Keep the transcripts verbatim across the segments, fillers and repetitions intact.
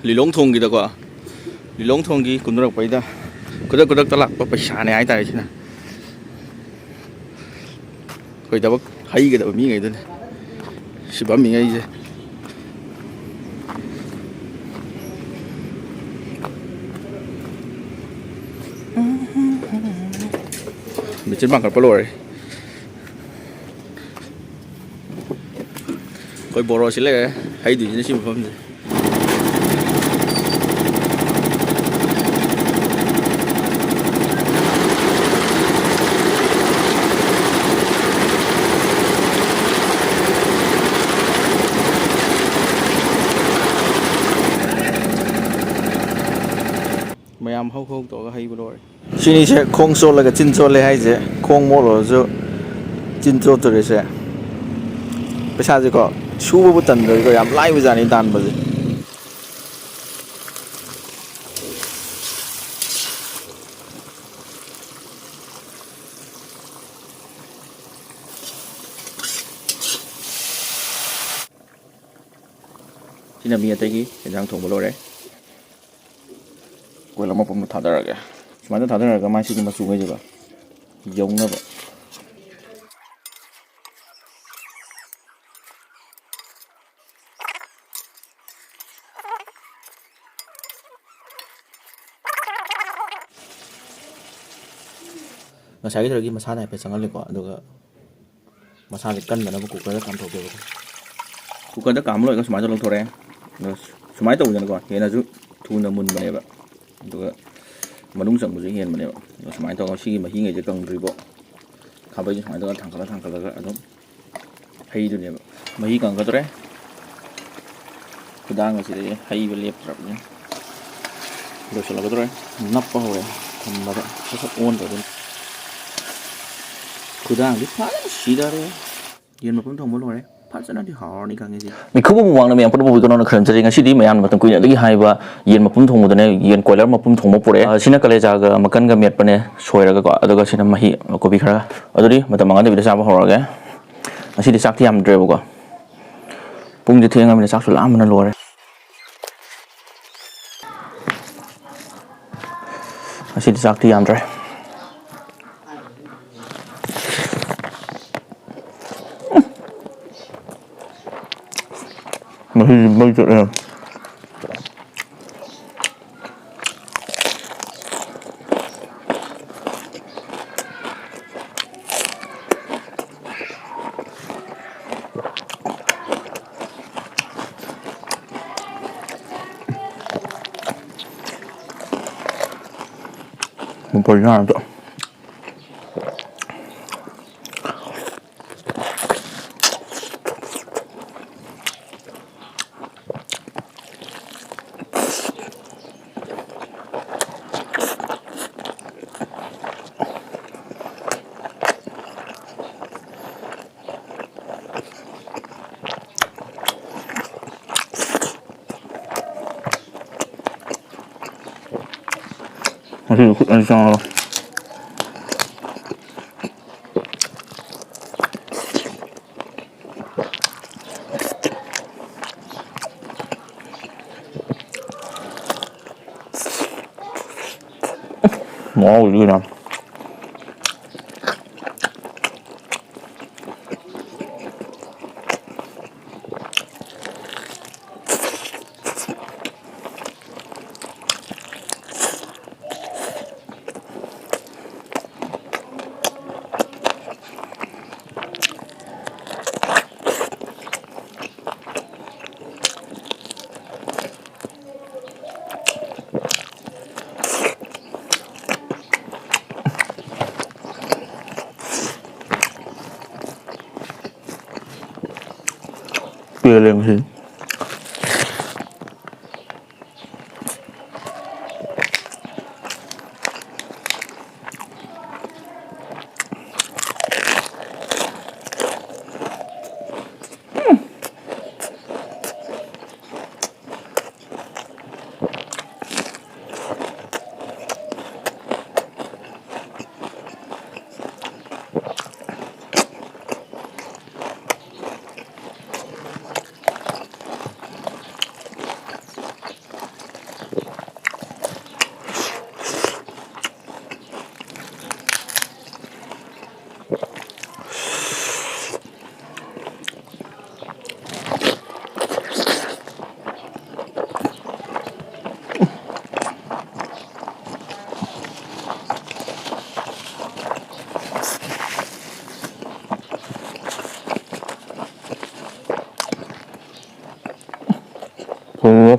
ꯂꯤꯂꯣꯡ ꯊꯣꯡꯒꯤꯗꯀꯣ, ꯂꯤꯂꯣꯡ ꯊꯣꯡꯒꯤ ꯀꯨꯝꯅꯔꯛꯄꯩꯗ ꯈꯨꯗꯛ ꯈꯨꯗꯛꯇ ꯂꯥꯛꯄ ꯄꯩꯁꯥꯅꯦ ꯍꯥꯏꯇꯥꯔꯦ ꯁꯤꯅ꯫ ꯑꯩꯈꯣꯏ ꯊꯕꯛ ꯍꯩꯒꯗꯕ ꯃꯤꯉꯩꯗꯨꯅꯦ ꯁꯤ ꯐꯝꯃꯤꯉꯩꯁꯦ꯫ ꯃꯦꯆꯤꯟ ꯄꯥꯟꯈꯠꯄ ꯂꯣꯏꯔꯦ꯫ ꯑꯩꯈꯣꯏ ꯕꯣꯔꯣꯁꯤ ꯂꯩꯔꯦ ꯍꯩꯗꯣꯏꯁꯤꯅ ꯁꯤ ꯃꯐꯝꯁꯦ꯫ ꯃꯌꯥꯝ ꯍꯧ ꯍꯧ ꯇꯧꯔꯒ ꯍꯩꯕ ꯂꯣꯏꯔꯦ꯫ ꯁꯤꯅꯤꯁꯦ ꯈꯣꯡ ꯆꯣꯠꯂꯒ ꯆꯤꯟ ꯆꯣꯠꯂꯦ ꯍꯥꯏꯁꯦ꯫ ꯈꯣꯡ ꯃꯣꯠꯂꯨꯔꯁꯨ ꯆꯤꯟ ꯆꯣꯠꯇꯣꯔꯤꯁꯦ꯫ ꯄꯩꯁꯥꯁꯦꯀꯣ, ꯁꯨꯕꯕꯨ ꯇꯟꯗ꯭ꯔꯗꯤꯀꯣ, ꯌꯥꯝ ꯂꯥꯏꯕꯖꯥꯠꯅꯤ ꯇꯥꯟꯕꯁꯦ꯫ ꯁꯤꯅ ꯃꯤ ꯑꯇꯩꯒꯤ ꯌꯦꯟꯖꯥꯡ ꯊꯣꯡꯕ ꯂꯣꯏꯔꯦ꯫ ꯀꯣꯏꯜ ꯑꯃ ꯄꯨꯝꯅ ꯊꯥꯗꯔꯒꯦ꯫ ꯁꯨꯃꯥꯏꯅ ꯊꯥꯗꯔꯒ ꯃꯥꯏꯁꯤꯒꯤ ꯃꯆꯨꯉꯩꯁꯤꯒ ꯌꯧꯅꯕ꯫ ꯉꯁꯥꯏꯒꯤꯗꯨꯗꯒꯤ ꯃꯁꯥꯅ ꯍꯥꯏꯐꯦꯠ ꯆꯪꯍꯜꯂꯦꯀꯣ, ꯑꯗꯨꯒ ꯃꯁꯥꯁꯦ ꯀꯟꯗꯅꯕ ꯀꯨꯀꯔꯗ ꯀꯥꯝꯊꯣꯛꯀꯦꯕ꯫ ꯀꯨꯀꯔꯗ ꯀꯥꯝꯕ ꯂꯣꯏꯔꯒ ꯁꯨꯃꯥꯏꯅ ꯂꯧꯊꯣꯔꯛꯑꯦ꯫ ꯑꯗꯣ ꯁꯨꯃꯥꯏꯅ ꯇꯧꯕꯗꯅꯀꯣ, ꯍꯦꯟꯅꯁꯨ ꯊꯨꯅ ꯃꯨꯟꯕꯅꯦꯕ, ꯑꯗꯨꯒ ꯃꯅꯨꯡ ꯆꯪꯕꯁꯨ ꯍꯦꯟꯕꯅꯦꯕ꯫ ꯑꯗꯣ ꯁꯨꯃꯥꯏꯅ ꯇꯧꯔꯒ ꯁꯤꯒꯤ ꯃꯍꯤꯉꯩꯁꯦ ꯀꯪꯗ꯭ꯔꯤꯕꯣ, ꯈꯥꯕꯩꯁꯦ ꯁꯨꯃꯥꯏꯅ ꯇꯧꯔꯒ ꯊꯥꯡꯒꯠꯂ ꯊꯥꯡꯒꯠꯂꯒ ꯑꯗꯨꯝ ꯍꯩꯗꯨꯅꯦꯕ꯫ ꯃꯍꯤ ꯀꯪꯒꯗꯧꯔꯦ꯫ ꯈꯨꯗꯥꯡ ꯑꯁꯤꯗꯒꯤ ꯍꯩꯕ ꯂꯦꯞꯇ꯭ꯔꯕꯅꯤ꯫ ꯂꯣꯏꯁꯤꯜꯂꯒꯗꯧꯔꯦ꯫ ꯅꯞꯄ ꯍꯧꯔꯦ꯫ ꯊꯝꯕꯗ ꯁꯠ ꯁꯠ ꯑꯣꯟꯗ꯭ꯔꯗꯤ꯫ ꯈꯨꯗꯥꯡꯗꯤ ꯐꯖꯅ ꯁꯤꯗꯔꯦ꯫ ꯌꯦꯟ ꯃꯄꯨꯝ ꯊꯣꯡꯕ ꯂꯣꯏꯔꯦ꯫ ꯐꯖꯅꯗꯤ ꯍꯥꯎꯔꯅꯤ ꯈꯪꯉꯦ ꯁꯤ꯫ ꯃꯤꯈꯨꯕ ꯃꯃꯥꯡꯗ ꯃꯌꯥꯝ ꯄꯨꯝꯅꯃꯛꯄꯨ ꯀꯩꯅꯣꯅ ꯈꯨꯔꯨꯝꯖꯔꯤ꯫ ꯉꯁꯤꯗꯤ ꯃꯌꯥꯝꯅ ꯃꯇꯝ ꯀꯨꯏꯅꯗꯒꯤ ꯍꯥꯏꯕ ꯌꯦꯟ ꯃꯄꯨꯝ ꯊꯣꯡꯕꯗꯨꯅꯦ, ꯌꯦꯟ ꯀꯣꯏꯂꯔ ꯃꯄꯨꯝ ꯊꯣꯡꯕ ꯄꯨꯔꯛꯑꯦ꯫ ꯑ, ꯁꯤꯅ ꯀꯂꯦꯖꯥꯒ ꯃꯀꯟꯒ ꯃꯦꯠꯄꯅꯦ, ꯁꯣꯏꯔꯒꯀꯣ꯫ ꯑꯗꯨꯒ ꯁꯤꯅ ꯃꯍꯤ, ꯀꯣꯕꯤ ꯈꯔ꯫ ꯑꯗꯨꯗꯤ ꯃꯇꯝ ꯃꯥꯡꯍꯟꯗꯕꯤꯗ ꯆꯥꯕ ꯍꯧꯔꯒꯦ꯫ ꯉꯁꯤꯗꯤ ꯆꯥꯛꯇꯤ ꯌꯥꯝꯗ꯭ꯔꯦꯕꯀꯣ꯫ ꯄꯨꯡꯁꯦ ꯊꯦꯡꯉꯕꯅꯤꯅ ꯆꯥꯛꯁꯨ ꯂꯥꯝꯕꯅ ꯂꯣꯏꯔꯦ꯫ ꯉꯁꯤꯗꯤ ꯆꯥꯛꯇꯤ ꯌꯥꯝꯗ꯭ꯔꯦ꯫ ꯃꯍꯤꯗꯤ ꯃꯩ ꯆꯠꯂꯦ꯫ ꯃꯄꯣꯏ ꯉꯥꯗꯣ꯫ ꯉꯁꯤꯗꯤ ꯈꯨꯠ ꯑꯅꯤ ꯆꯪꯉꯒ꯫ ꯃꯍꯥꯎꯗꯤ ꯀꯩꯅꯣ꯫ ꯄꯦꯜꯂꯦ ꯉꯁꯤꯗꯤ꯫ ꯊꯣꯡꯉꯦ꯫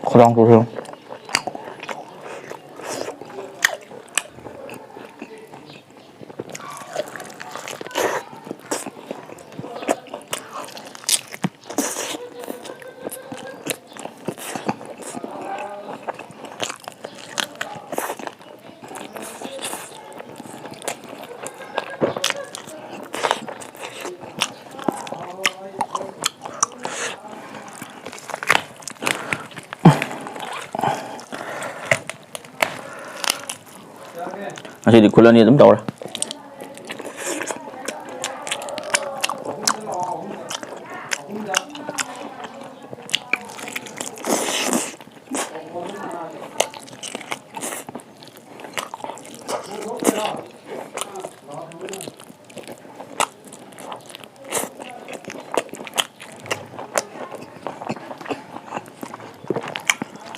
ꯈꯗꯥꯡ ꯆꯣꯛꯊꯩ꯫ ꯉꯁꯤꯗꯤ ꯈꯨꯠ ꯑꯅꯤ ꯑꯗꯨꯝ ꯇꯧꯔꯦ꯫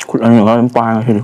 ꯈꯨꯠ ꯑꯅꯤꯃꯛ ꯑꯗꯨꯝ ꯄꯥꯏ ꯉꯁꯤꯗꯤ꯫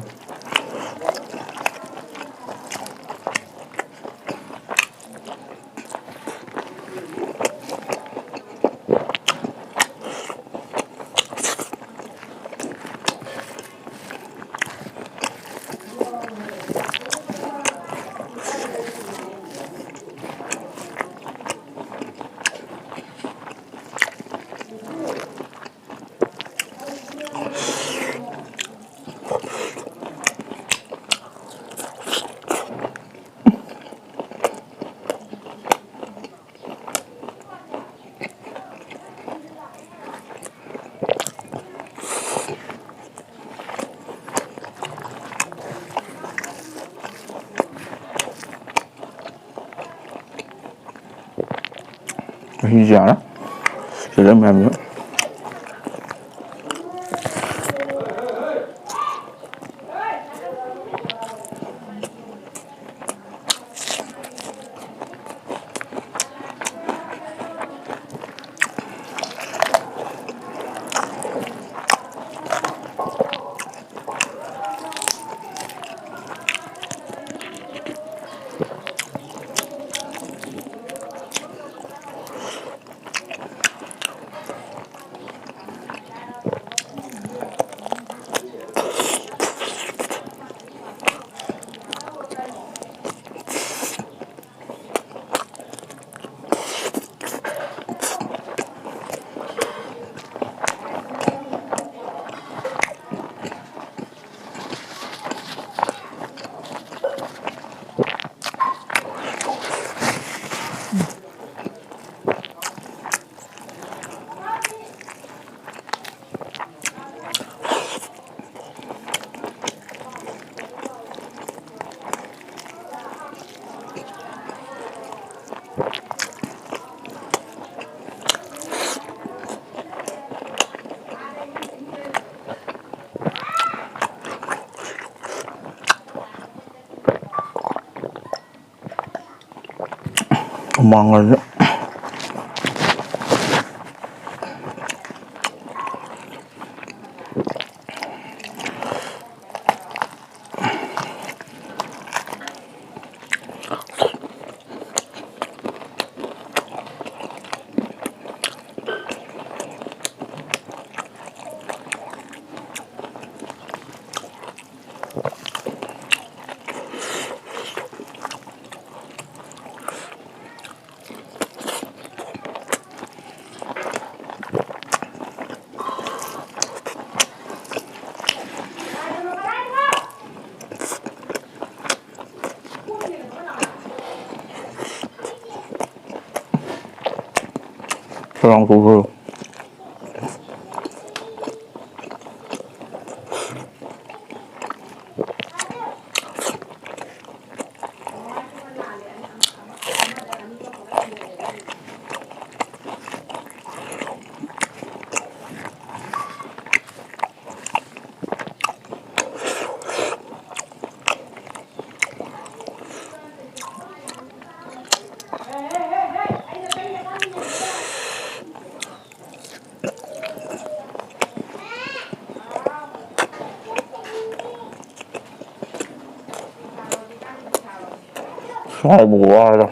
ꯁꯤꯁꯨ ꯌꯥꯔꯦ꯫ ꯁꯤꯗ ꯃꯌꯥꯝꯁꯨ꯫ ꯍꯨꯃꯥꯡꯒꯁꯦ꯫ ꯆꯨꯔꯥꯡ ꯀꯧꯕ꯭ꯔꯣ? ꯍꯥꯏꯕꯕꯨ ꯋꯥꯔꯦꯗ꯫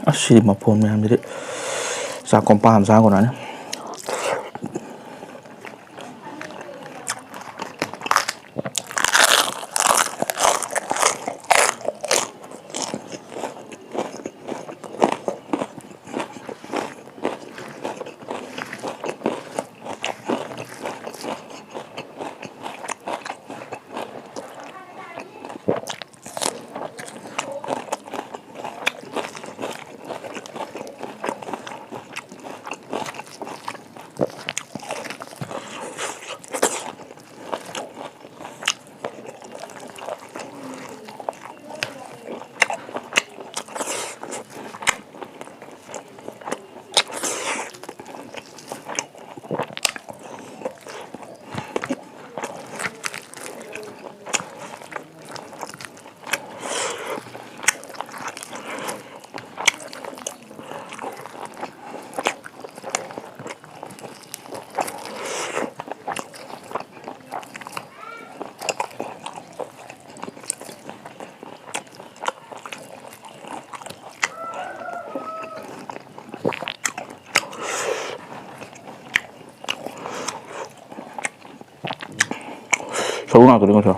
ꯑꯁ, ꯁꯤꯗꯤ ꯃꯐꯣꯟ ꯃꯌꯥꯝꯁꯤꯗꯤ ꯆꯥꯛ ꯀꯣꯝꯄꯥꯛ ꯑꯃ ꯆꯥ ꯀꯣꯟꯅꯅꯤ꯫ ꯁꯔꯨ ꯉꯥꯛꯇꯅꯤ ꯉꯁꯤ꯫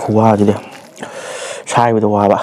ꯈꯨꯋꯥꯁꯤꯗꯤ ꯁꯥꯏꯕꯗ ꯋꯥꯕ꯫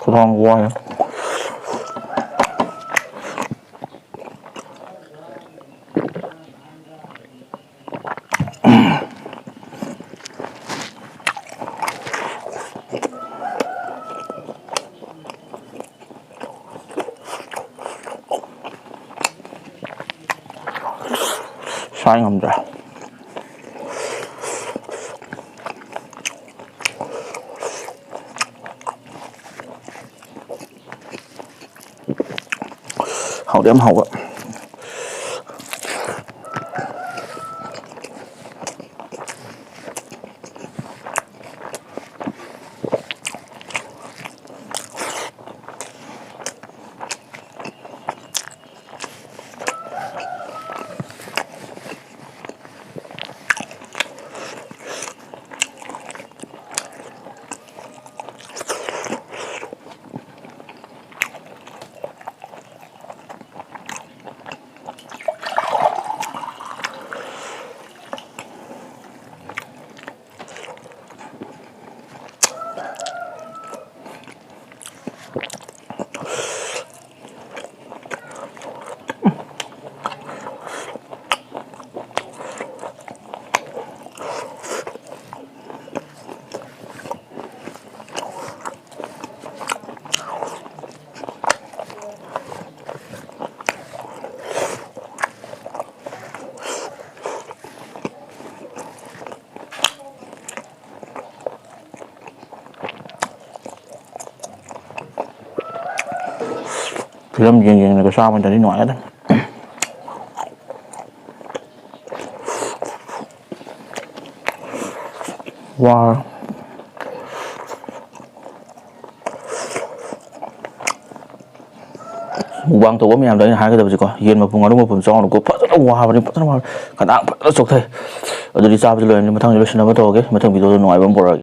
ꯈꯨꯊꯥꯡ ꯋꯥꯏ꯫ ꯁꯥꯏ ꯉꯝꯗ꯭ꯔꯦ꯫ ꯍꯥꯎꯗꯤ ꯌꯥꯝ ꯍꯥꯎꯕ꯫ ꯐꯤꯂꯝ ꯌꯦꯡ ꯌꯦꯡꯅꯒ ꯆꯥꯕ ꯅꯠꯇ꯭ꯔꯗꯤ ꯅꯨꯡꯉꯥꯏꯒꯗꯕꯅꯤ꯫ ꯋꯥ꯫ ꯃꯨꯛꯕꯥꯡ ꯇꯧꯕ ꯃꯌꯥꯝꯗꯣ ꯑꯩꯅ ꯍꯥꯏꯒꯗꯕꯁꯦꯀꯣ, ꯌꯦꯟ ꯃꯄꯨꯝ, ꯉꯥꯅꯨ ꯃꯄꯨꯝ ꯆꯥꯎꯅꯀꯣ, ꯐꯖꯅ ꯋꯥꯕꯅꯤ, ꯐꯖꯅ ꯋꯥꯕꯅꯤ, ꯈꯗꯥꯡ ꯐꯖꯅ ꯆꯣꯛꯊꯩ꯫ ꯑꯗꯨꯗꯤ ꯆꯥꯕꯁꯨ ꯂꯣꯏꯔꯅꯤ, ꯃꯊꯪꯗ ꯂꯣꯏꯁꯤꯟꯅꯕ ꯇꯧꯔꯒꯦ, ꯃꯊꯪ ꯚꯤꯗꯤꯑꯣꯗ ꯅꯨꯡꯉꯥꯏꯕ ꯑꯃ ꯄꯨꯔꯛꯑꯒꯦ꯫